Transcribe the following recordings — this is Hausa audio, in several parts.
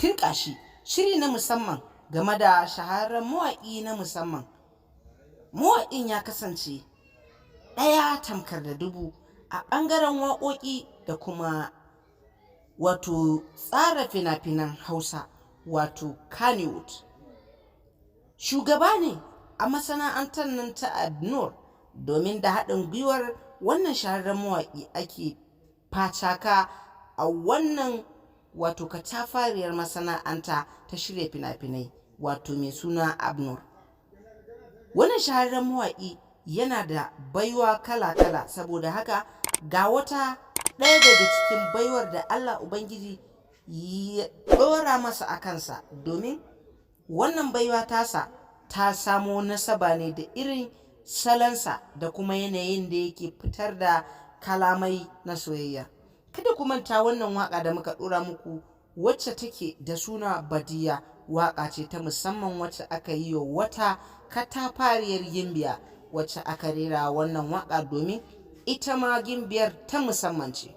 Tinƙashi shiri na musamman game da shahararren mawaƙi na musamman. Mawaƙin ya kasance ɗaya tamkar da dubu a ɓangaren waƙoƙi da kuma wato tsara fina-finan Hausa, wato Kannywood. Shugaba ne a masana'antar nan ta Abnur, domin da haɗin gwiwar wannan shahararren mawaƙi ake facaka a wannan wato katafariyar masana'anta ta shirya fina-finai, wato mai suna Abnur. Wannan shahararren mawaƙi yana da baiwa kala-kala, saboda haka ga wata ɗaya daga cikin baiwar da Allah Ubangiji ya ɗora masa a kansa, domin wannan baiwa tasa ta samo nasaba ne da irin salonsa da kuma yanayin da yake fitar da kalamai na soyayya. Kada ku manta, wannan waƙa da muka ɗora muku, wacce take da suna Badiya, waƙa ce ta musamman wacce aka yi wa wata katafariyar gimbiya, wacce aka rera wannan waƙa domin ita ma gimbiyar ta musamman ce.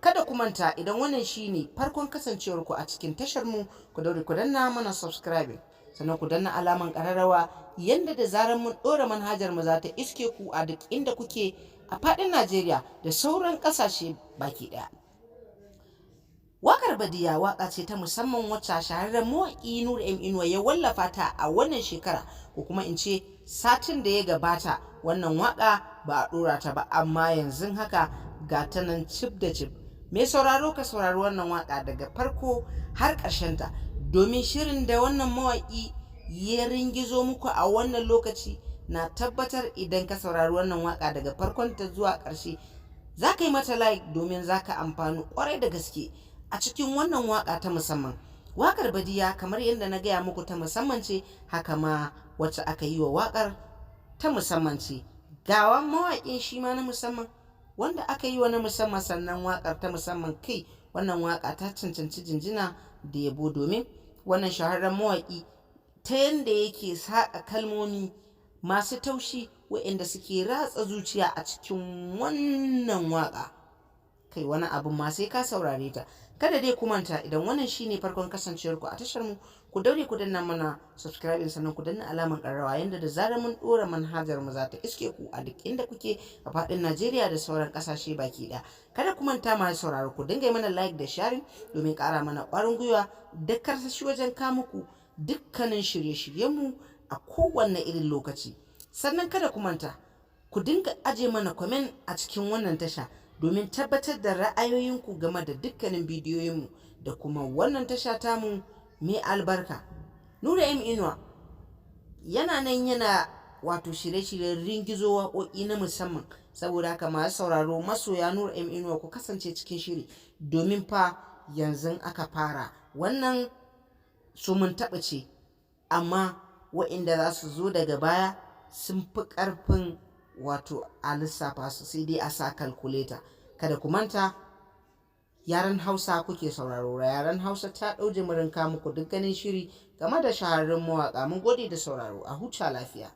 Kada ku manta, idan wannan shine farkon kasancewarku a cikin tashar mu, ku daure ku danna mana subscribing, sannan ku danna alaman ƙararrawa, yanda da zarar mun ɗora manhajar mu za ta iske ku a duk inda kuke a faɗin Najeriya da sauran ƙasashe baki ɗaya. Waƙar Badiya waƙa ce ta musamman wacce shahararren mawaƙi Nura M Inuwa ya wallafa ta a wannan shekara, ko kuma in ce satin da ya gabata. Wannan waƙa ba a ɗora ta ba, amma yanzu haka ga ta nan cif da cif. Mai sauraro, ka saurari wannan waƙa daga farko har ta, domin shirin da wannan mawaƙi ya ringizo muku a wannan lokaci, na tabbatar idan ka saurari wannan waƙa daga farkonta zuwa ƙarshe, za ka yi mata like, domin za ka amfani ƙwarai da gaske a cikin wannan waƙa ta musamman. Waƙar Badiya, kamar yadda na gaya muku, ta musamman ce, haka ma wacce aka yi wa waƙar ta musamman ce. Gawan mawaƙin shi ma na musamman, wanda aka yi wa na musamman, sannan waƙar ta musamman. Kai, wannan waƙa ta cancanci jinjina da yabo, domin wannan shahararren mawaƙi, ta yanda yake saƙa kalmomi masu taushi waɗanda suke ratsa zuciya a cikin wannan waƙa. Kai, wani abun ma sai ka saurare ta. Kada dai ku manta, idan wannan shine farkon kasancewar ku a tashar mu, ku daure ku danna mana subscribe, sannan ku danna alamar ƙararrawa, yanda da zarar mun ɗora manhajar mu za ta iske ku a duk inda kuke a faɗin Najeriya da sauran ƙasashe baki ɗaya. Kada ku manta, masu sauraro, ku dinga yi mana like da sharing domin ƙara mana ƙwarin gwiwa da karsashi wajen kawo muku dukkanin shirye-shiryenmu a kowanne irin lokaci. Sannan kada ku manta, ku dinga aje mana comment a cikin wannan tasha domin tabbatar da ra'ayoyinku game da dukkanin bidiyoyinmu da kuma wannan tasha tamu mai albarka. Nura M Inuwa yana nan yana wato shirye-shiryen ringizo waƙoƙi na musamman, saboda haka masu sauraro, masoya Nura M Inuwa, ku kasance cikin shiri, domin fa yanzu aka fara. Wannan su mun taɓa ce, amma waɗanda za su zo daga baya sun fi ƙarfin wato a lissafa su, sai dai a sa kalkuleta. Kada ku manta, Yaren Hausa kuke sauraro. Yaren Hausa ta ɗau jimirin muku dukkanin shiri game da shahararrun mawaƙa. Mun gode da sauraro, a huta lafiya.